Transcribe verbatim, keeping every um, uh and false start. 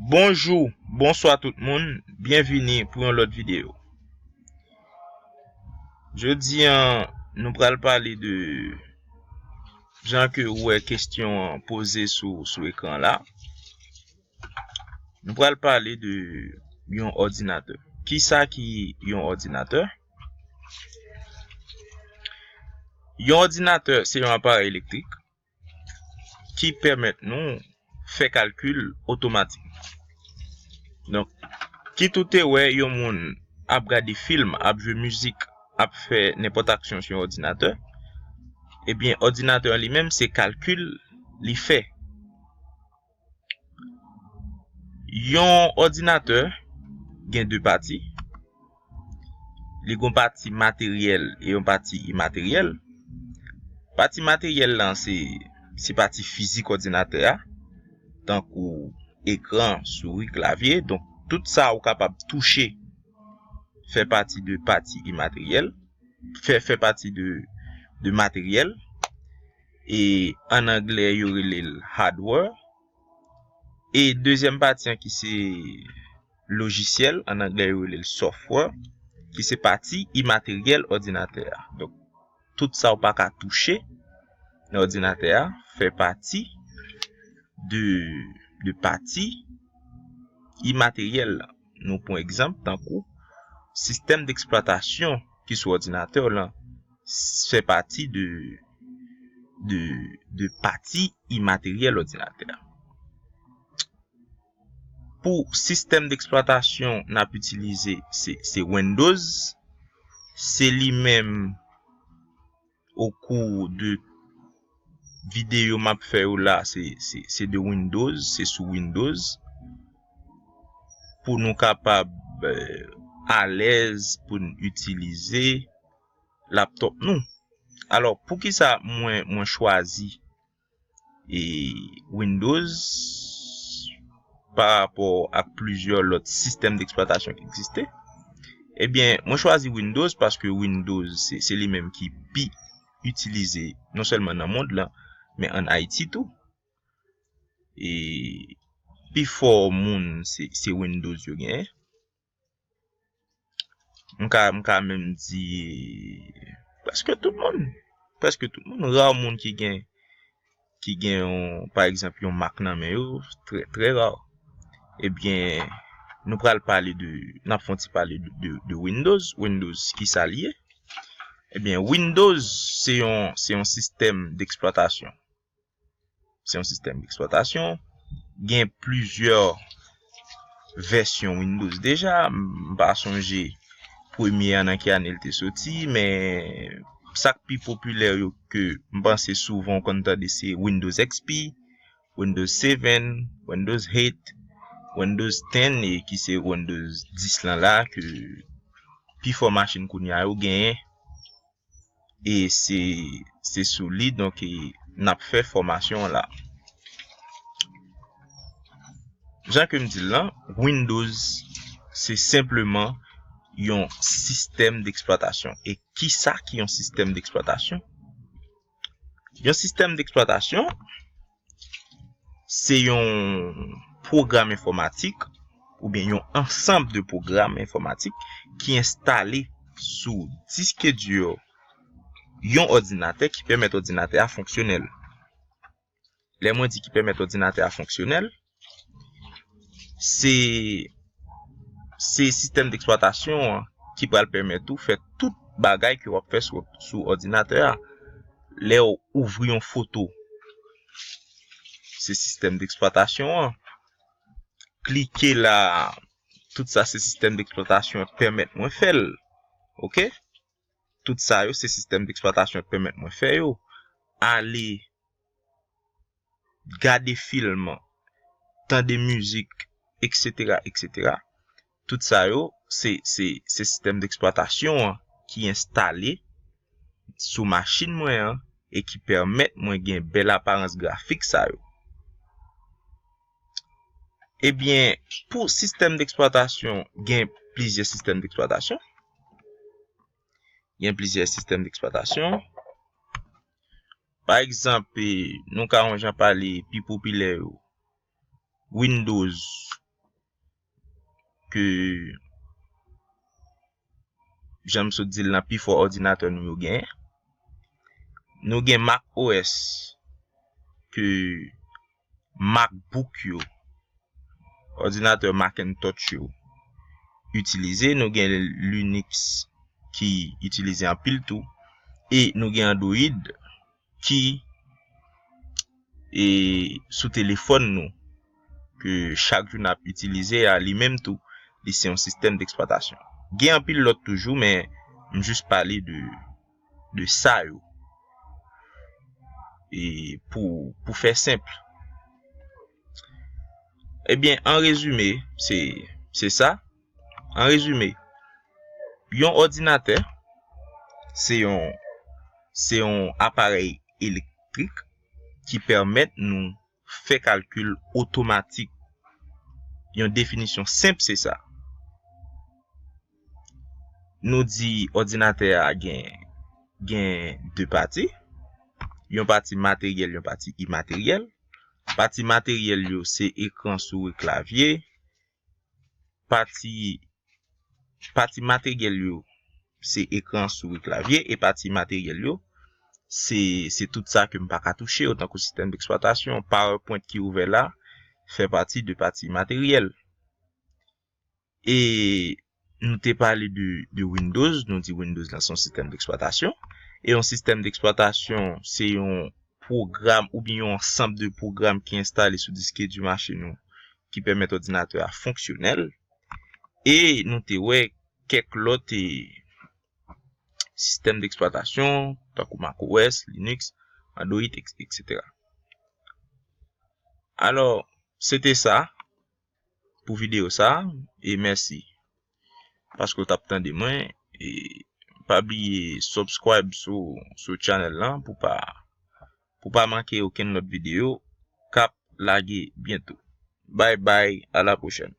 Bonjou, bonswa tout moun, byenvini pou yon lòt videyo. Jodi a, nou pral pale de jan ke ou wè kesyon an poze sou, sou ekran la. Nou pral pale de yon òdinatè. Kisa ki yon òdinatè? Yon òdinatè se yon aparèy elektrik ki pèmèt nou fè kalkil otomatik. Donk, kit ou te wè yon moun ap gade fim, ap jwe mizik, ap fè nenpòt aksyon sou yon òdinatè, ebyen, òdinatè an li menm, se kalkil li fè. Yon òdinatè gen de pati. Li gen yon pati materyèl e yon pati imateryèl. Pati materyèl lan se, se pati fizik òdinatè a, tankou ekran, souri, klavye. Donk, tout sa ou kapab touche fè pati de pati imateryèl, fè, fè pati de, de materyèl. E an anglè, yo rele l hardware. E dezyèm pati an ki se lojisyèl, an anglè yo rele l software, ki se pati imateryèl òdinatè a. Donk, tout sa ou pa ka touche nan òdinatè a fè pati de, de pati imateryèl la. Nou pran egzanp tankou sistèm deksplwatasyon ki sou òdinatè w lan s-, fè pati de, de, de pati imateryèl òdinatè a. Pou sistèm deksplwatasyon n ap itilize, se, se Windows. Se li menm, okou de videyo m ap fè yo la, se, se, se de Windows, se sou Windows. Pou nou kapab, eh, alèz pou n itilize laptop nou. Alò, poukisa mwen, mwen chwazi e Windows pa rapò ak plizyè lòt sistèm deksplwatasyon ki egziste? Ebyen, mwen chwazi Windows paske Windows se, se li menm ki pi itilize non sèlman nan mond lan, men ann Ayiti tou. E pi fò moun se, se Windows yo genyen. M ka, m ka menm di prèske tout moun. Prèske tout moun. Ra moun ki gen, ki gen yon, pa egzanp, yon Mac nan men yo, trè, trè ra. Ebyen, nou pral pale de, n ap fè yon ti pale de, de, de Windows. Windows, kisa l ye? Ebyen, Windows, se yon, se yon sistèm deksplwatasyon. Se yon sistèm deksplwatasyon. Gen plizyè vèsyon Windows deja. M pa sonje premye an nan ki ane l te soti, men sa k pi popilè yo ke m panse souvan w konn tande se Windows X P, Windows seven, Windows eight, Windows ten, e ki se Windows dis lan la, ke pi fò machin kounye a yo genyen. E se, se sou li, donk, e, n ap fè fòmasyon an la. Jan ke m di l lan, Windows se senpleman yon sistèm deksplwatasyon. E kisa ki yon sistèm deksplwatasyon? Yon sistèm deksplwatasyon, se yon pwogram enfòmatik oubyen yon ansanm de pwogram enfòmatik ki enstale sou disk di yon òdinatè ki pèmèt òdinatè a fonksyonèl. Lè mwen di ki pèmèt òdinatè a fonksyonèl, se, se sistèm deksplwatasyon an ki pral pèmèt ou fè tout bagay ke w ap fè sou, sou òdinatè a. Lè w ouvri yon foto, se sistèm deksplwatasyon an. Klike la, tout sa se sistèm deksplwatasyon an pèmèt mwen fè l. Oke? Tout sa yo se sistèm deksplwatasyon an pèmèt mwen fè yo. Ale gade fim, tande mizik, etsetera, etsetera. Tout sa yo, se, se, se sistèm deksplwatasyon an ki enstale sou machin mwen an e ki pèmèt mwen gen bèl aparans grafik sa yo. Ebyen, pou sistèm deksplwatasyon, gen plizyè sistèm deksplwatasyon. Gen plizyè sistèm deksplwatasyon. Pa egzanp, e, nou ka yon jan pale pi popilè yo. Windows, ke, jan m sot di l lan, pifò òdinatè nou yo genyen. Nou gen Mac O S ke MacBook yo, òdinatè Macintosh yo itilize. Nou gen Linux ki itilize anpil tou. E nou gen Android ki e sou telefòn nou, ke chak jou n ap itilize a, li menm tou, li se yon sistèm deksplwatasyon. Gen anpil lòt toujou, men m jis pale de, de sa yo. E pou, pou fè senp. Ebyen, an rezime, se, se sa. An rezime, yon òdinatè, se yon, se yon aparèy elektrik ki pèmèt nou fè kalkil otomatik. Yon definisyon senp, se sa. Nou di òdinatè a gen, gen de pati. Yon pati materyèl, yon pati imateryèl. Pati materyèl yo, se ekran, souri, klavye. Pati, pati materyèl yo, se ekran, souri, klavye. E pati materyèl yo, se, se tout sa ke m pa ka touche yo, tankou sistèm deksplwatasyon. PowerPoint ki ouvè la fè pati de pati materyèl. E nou te pale de, de Windows, nou di Windows lan se yon sistèm deksplwatasyon. E yon sistèm deksplwatasyon, se yon pwogram oubyen yon ansanm de pwogram ki enstale sou diske di machin ou ki pèmèt òdinatè a fonksyonèl. E nou te wè kèk lòt, e, sistèm deksplwatasyon, tankou macOS, Linux, Android, et cetera. Alò, se te sa pou videyo sa, e mèsi paske w t ap tande mwen. E pa bliye subscribe sou, sou channel lan pou pa, pou pa manke okenn lòt videyo k ap lage byento. Bye bye, à la prochaine.